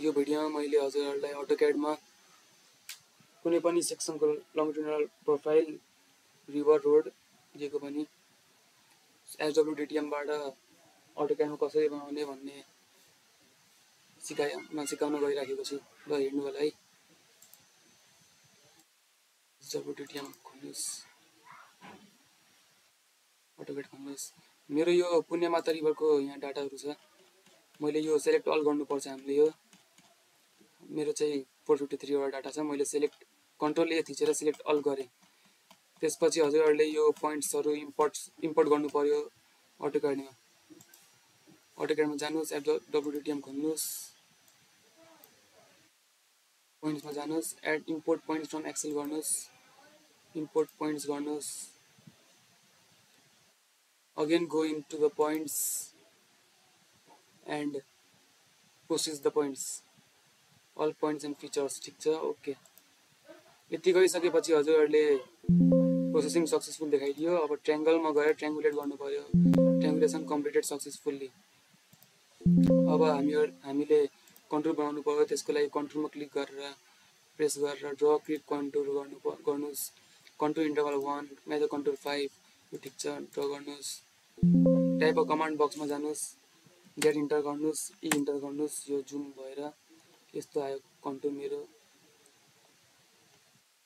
यो भिडियोमा मैले हजुरहरुलाई AutoCAD मा कुनै पनि सेक्सनको लongitudinal प्रोफाइल रिभर रोड दिएको पनि SWDTM बाट AutoCAD मा कसरी बनाउने भन्ने सिकाउन गइराखेको छु। ल हेर्नु होला है। SWDTM खोल्नुस्, AutoCAD खोल्नुस्। मेरो यो पुण्यमाता रिभरको यहाँ डाटाहरु छ। मैले यो सिलेक्ट अल गर्नुपर्छ हामीले। यो मेरो चाहिँ 453 वटा डाटा छ। मैले सिलेक्ट कन्ट्रोल ए थिचेर सिलेक्ट अल गरे। त्यसपछि हजुरहरुले यो पोइन्ट्सहरु इम्पोर्ट गर्नु पर्यो AutoCAD मा। AutoCAD मा जानुस्, SWDTM खोल्नुस्, पोइन्ट्स मा जानुस्, add import points from Excel गर्नुस्, इम्पोर्ट पोइन्ट्स गर्नुस्। Again go into the points and process the points, all points and features। ठीक छ, ओके। यति गरिसकेपछि हजुरहरुले प्रोसेसिङ सक्सेसफुल देखाइदियो। अब ट्रायंगल मा गएर ट्रायंगुलेट गर्नु पर्यो। Triangulation completed successfully. अब हामीले कन्टुर बनाउनु पर्यो। त्यसको लागि कन्टुरमा क्लिक गरेर प्रेस गरेर ड्र क्लिक कन्टुर गर्नुस्। Contour interval 1, major contour 5। यो ठीक छ, ड्र गर्नुस्। टाइप अफ कमान्ड बक्स में जानुस्, गेट इन्टर गर्नुस्, ई इन्टर गर्नुस्। यो जुम भएर यस्तो आयो कन्टुर मेरो।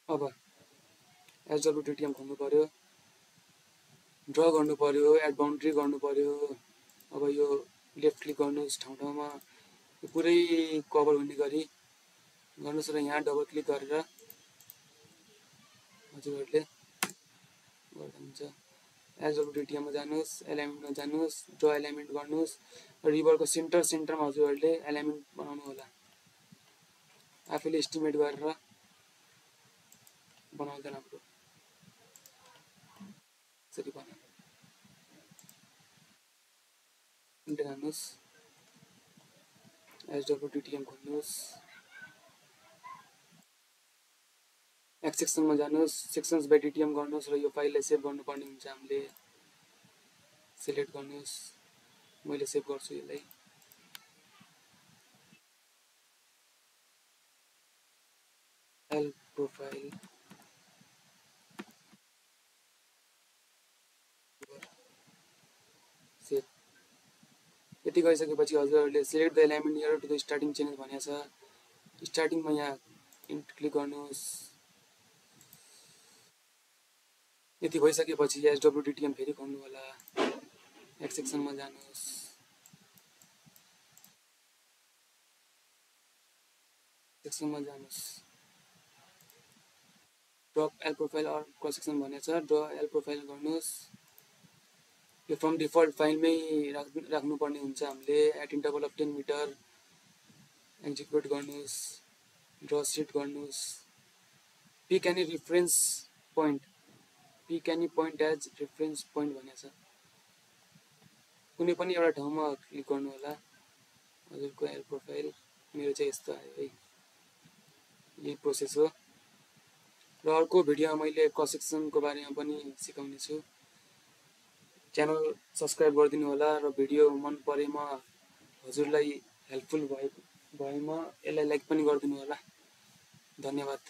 अब SWDTM खोल्नु पर्यो, ड्र गर्नु पर्यो, एड बाउन्ड्री गर्नु पर्यो। अब यो लेफ्ट क्लिक गर्नुस् ठाउँमा यो पुरै कभर हुने गरी गर्नुस् र यहाँ डबल क्लिक गरेर हजुरहरुले गर्दा हुन्छ। SWDTM मा जानुस्, एलाइनमेन्ट मा जानुस्, ड्र एलाइनमेन्ट गर्नुस्। रिभरको सेन्टरमा हजुरहरुले एलाइनमेन्ट बनाउनु होला। आफैले एस्टिमेट गरेर बनाउँदा राम्रो। यसरी बनाउनु। इन्टर हान्नुस्, SWDTM खोल्नुस्, एक्स सेक्सन मा जानुस्, सेक्सन्स बाइ DTM गर्नुस् र यो फाइललाई सेभ गर्नुपर्ने हुन्छ। हामीले सिलेक्ट गर्नुस्, मैले सेभ गर्छु यसलाई। L profile save. यति गरिसकेपछि हजुरहरुले select the alignment near to the starting change भनेको छ। स्टार्टिङमा यहाँ क्लिक गर्नुस्। यति भइसकेपछि SWDTM फेरि खोल्नु होला। एक्स सेक्सन मा जानुस्, सेक्सनमा जानुस्, drop L profile or cross section भनेको छ। ड्र एल प्रोफाइल गर्नुस्। यो फ्रम डिफल्ट फाइलमै राख्नुपर्ने हुन्छ हामीले। At interval of 10 metre execute गर्नुस्, ड्र सिट गर्नुस्। Pick any reference point, pick any point as reference point भनेको छ। कुनै पनि एउटा ठाउँमा क्लिक गर्नु होला। हजुरको एल प्रोफाइल मेरो चाहिँ यस्तो आयो है। यही प्रोसेस हो। र अर्को भिडियोमा मैले क्रस सेक्सनको बारेमा पनि सिकाउने छु। च्यानल सब्स्क्राइब गरिदिनु होला र भिडियो मन परेमा हजुरलाई हेल्पफुल भएमा यसलाई लाइक पनि गरिदिनु होला। धन्यवाद।